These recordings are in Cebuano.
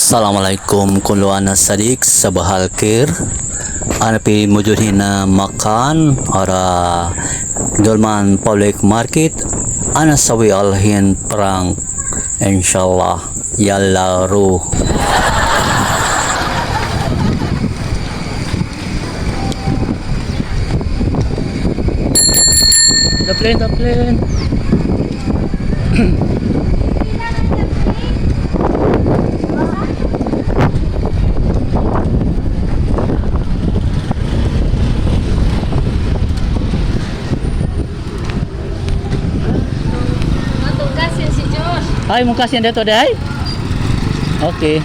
السلام عليكم كل أنا صديق صباح الخير. أنا في موجود هنا مكان على Dolman Public Market. أنا سوي الحين prank إن شاء الله. يلا روح. The plane, the plane. Atong cousin si Josh. Ay, mong kasi dito day. Okay.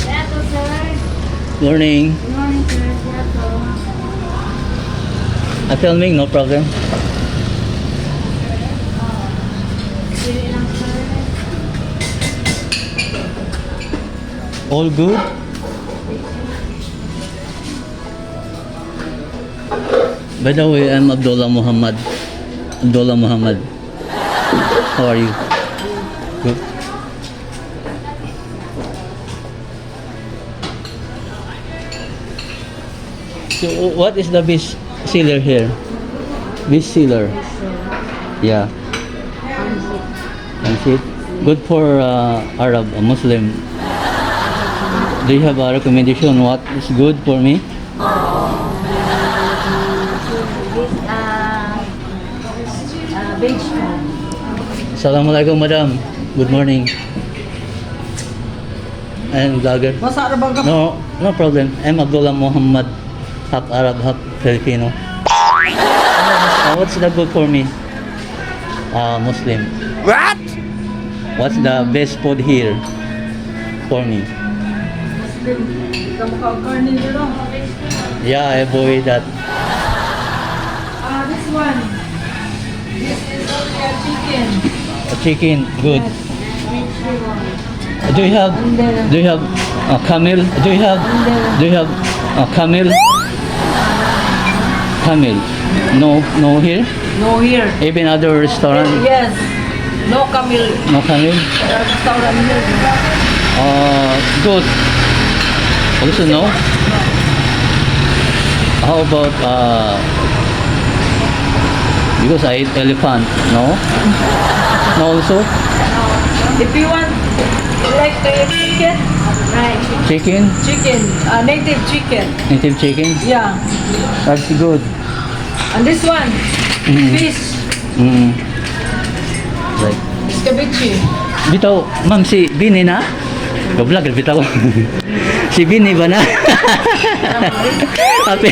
Yato, sir. Morning. Good morning, sir. Yato. I'm filming, no problem. Pili lang, sir. All good? By the way, I'm Abdullah Muhammad. Abdullah Muhammad. How are you? Good. So, what is the best seller here? Best seller? Yeah. Pansit. Good for Arab, a Muslim. Do you have a recommendation what is good for me? This, vegetable. Assalamualaikum, madam. Good morning. I'm vlogger. Masa ra bang ka? No, no problem. I'm Abdullah Muhammad, half Arab, half Filipino. What's the good for me? Muslim. What? What's the best food here for me? Kamukha ang karne nila. Yeah, I avoid that. Ah, this one. This is only a chicken. Chicken, good. Do you have camel? Do you have camel? Camel? No, no here. No here. Even other restaurant, Yes. No camel. no camel. Restaurant here. Good. Also no. How about because I eat elephant, no? No also. If you want, like to eat chicken, Right. Chicken, chicken, native chicken. Native chicken. Yeah. That's good. And this one, fish, Like escabeche. Bitaw, ma'am, si Bini na? Ga-vlog, bitaw. Si Bini ba na? Happy.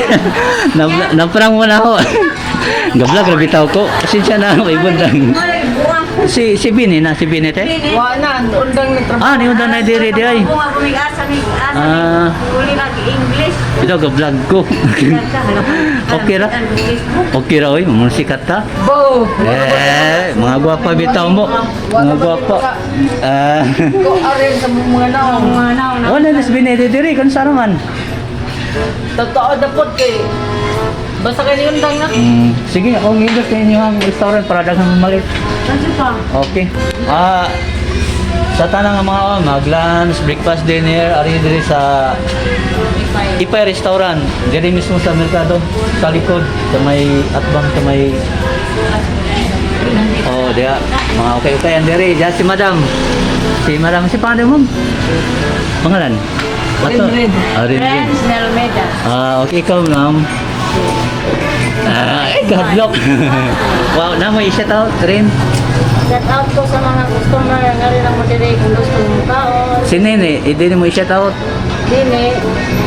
Na-prank mo na ako. Ga-vlog, bitaw ko. Pasensya na ako, ibundang. Si Bini na, si Bini te? Wa na, undang nagtrabaho. Ah, ni undang na diri di ay. Bunga kumig-asa, mig-asa. Ah. Uli nag-English. Bitaw, ga-vlog ko. Okay ra? Okay ra, oy. Mga sikat ta. Bo. Eh, mga gwapa bitaw mo. Mga gwapa. Ah. Ko arin sa mga naong. Mga naon. Wala na si Bini diri, kung saan man. Totoo dapot kay. Basta kay ni undang na. Sige, ako ngindot sa inyo ang restaurant para daghang mamalit. Ano pa? Okay. Ah, sa tanang nga mga mag-lunch, breakfast, dinner, ari diri sa Ipay Restaurant, diri mismo sa merkado, sa likod, sa may atbang, sa may. Oh, diya. Mga okay okay ang diri. Diya si Madam. Si Madam, si pangalan mo? Pangalan? Ato? Rin Rin. Ah, Rin Rin. Friends Nelmeda. Ah, okay, ikaw, ma'am. Ah, kadlok. Wow, na may shout out rin. Shout out ko sa mga customer nga rin ang diri kung gusto mong kaon. Si Nene, hindi mo i-shout out. Dini.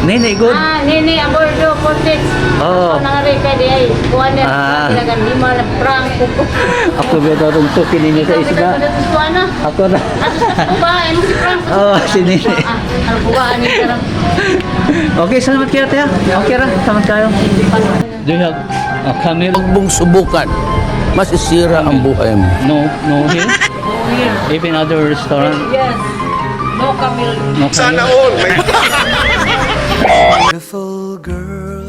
Nene, good. Ah, Nini, Abordo, Cortex. Oo. Ako na nga rin kay di ay. Kuha niya. Ah. Talagang lima na prank ko. Ako ba daw itong suki ninyo sa isda? Kuha na. Ako na. Ato sa kuba, ay mo si prank. Oo, si Nene. Ah, ano kuba, ani karang. Okay, salamat kayo, Tia. Okay ra, salamat kayo. Do you have a camel? Huwag mong subukan. Masisira ang buhay mo. No, no here? No here. Even other restaurant? Yes. No camel. milk. Sana all may Beautiful girl,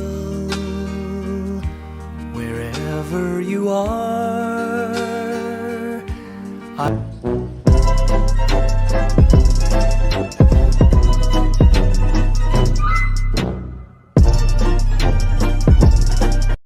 wherever you are.